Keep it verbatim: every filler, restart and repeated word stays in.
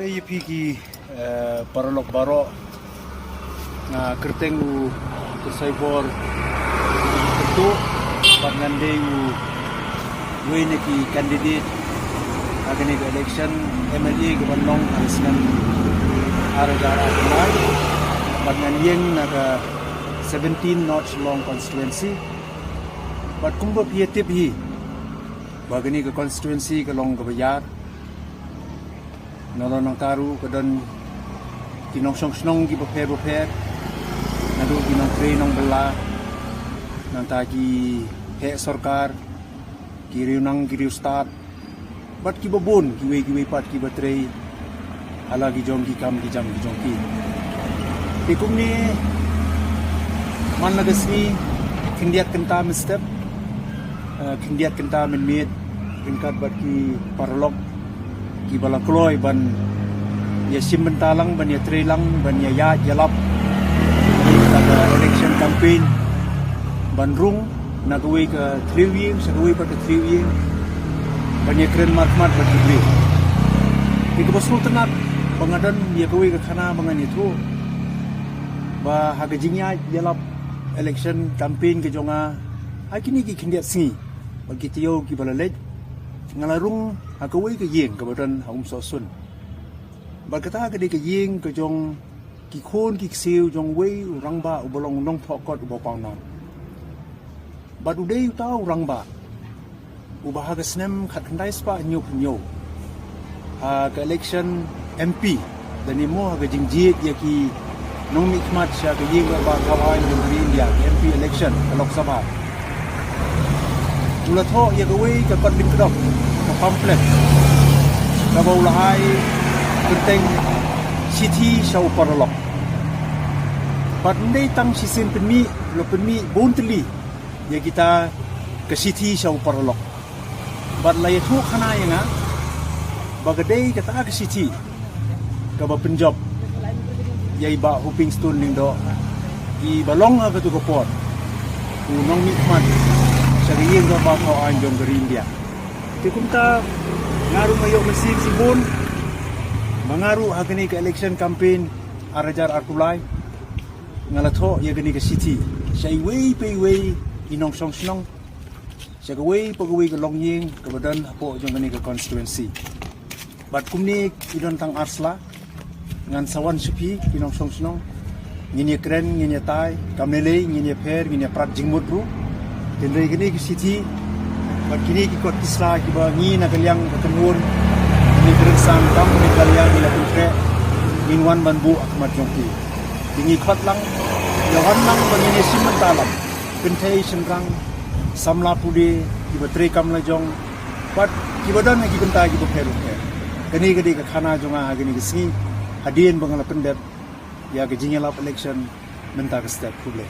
Ïa phi ki, eh, paralok baroh, nga kyrteng u Kyrsaibor Kyrtuh, bad ngan dei u wei na ki candidate ha kane ka election M L A ka ban long ha ka snem ar hajar arphew lai, bad ngan ïeng na ka seventeen North Shillong constituency. Bad kumba phi ïa tip hi ba kane ka constituency ka long kaba ïar. Nalor nangta ruh ka don ki nongshong shnong kiba pher bapher, naduh ki nongtrei nongbylla, nangta ki heh sorkar, ki riew nang ki riew stad, bad kiba bun kiwei kiwei pat kiba trei ha la ki jong ki kam ki jam ki jong ki. Te kumne man la ka sngi khyndiat kynta mynstep, eh, khyndiat kynta mynmiet ryngkat bad ki paralok kiba la kloi ban ïa shim bynta lang, ban ïa trei lang, ban ïa ïaid ïa lap. Kata ka election campaign ban rung na kawei ka thriew ïing sha kawei pat ka thriew ïing, ban ïa kren markhmat bad ki briew. Te kaba sngewtynnat ba nga don ïa kawei ka khana ba ngan ïathuh ba ha ka jingïaid ïa lap election campaign ka jong nga ha kine ki khyndiat sngi bad ki taïew kiba la leit, nga la rung ha kawei ka ïing kaba don ha Umsohsun. Bad kata ka dei ka ïing ka jong ki khun ki ksiew jong uwei u rangbah uba long u nongthoh kot uba pawnam. Bad u dei uta u rangbah uba ha ka snem khatkhyndai spah hynñiewphew hynñiew ha ka election M P, lane mo ha ka jingjied ïa ki nongmihkhmat sha ka ïing dorbar thaw aiñ jong ka ri India, ka M P election, ka Lok Sabha, u la thoh ïa kawei ka kot lyngkdop, ka pamphlet, kaba u la ai kyrteng Shithi sha u paralok. Bad ym dei tang shisien pynmih, u la pynmih bun tylli ïa kita ka shithi sha u paralok. Bad la ïathuh khana ïa nga ba ka dei kata ka shithi kaba pynjop ïa i Bah Hopingstone Lyngdoh, iba long ha katu ka por u nongmihkhmat sha ka ïing dorbar thaw aiñ jong ka ri India. Te kumta nga ruh nga ïoh mynsiem shibun ba nga ruh ha kane ka election campaign ar hajar arphew lai nga la thoh ïa kane ka shithi sha iwei pa iwei i nongshong shnong, sha kawei pa kawei ka longïing kaba don hapoh jong kane ka constituency. Bad kumne i don tang ar sla ngan sa wan sha phi ki nongshong shnong, ngin ïa kren, ngin ïa tai, kam lei lei ngin ïa pher, ngin ïa prat jingmut ruh. Hynrei kine ki shithi bad kine ki kot ki sla kiba ngi na ka liang ka kynhun, kine ki rynsan kam kine ka liang ngi la pynkhreh, ngin wan ban buh ha khmat jong phi. Te ngi khot lang, ïa wan lang ba ngin ïa shim bynta lang, kynthei shynrang, samla pule, kiba trei kam lajong, bad kiba don ha ki bynta kiba pher bapher. Kane ka dei ka khana jong nga ha kane ka sngi hadien ba nga la pyndep ïa ka jingïalap election mynta ka step. Khublei.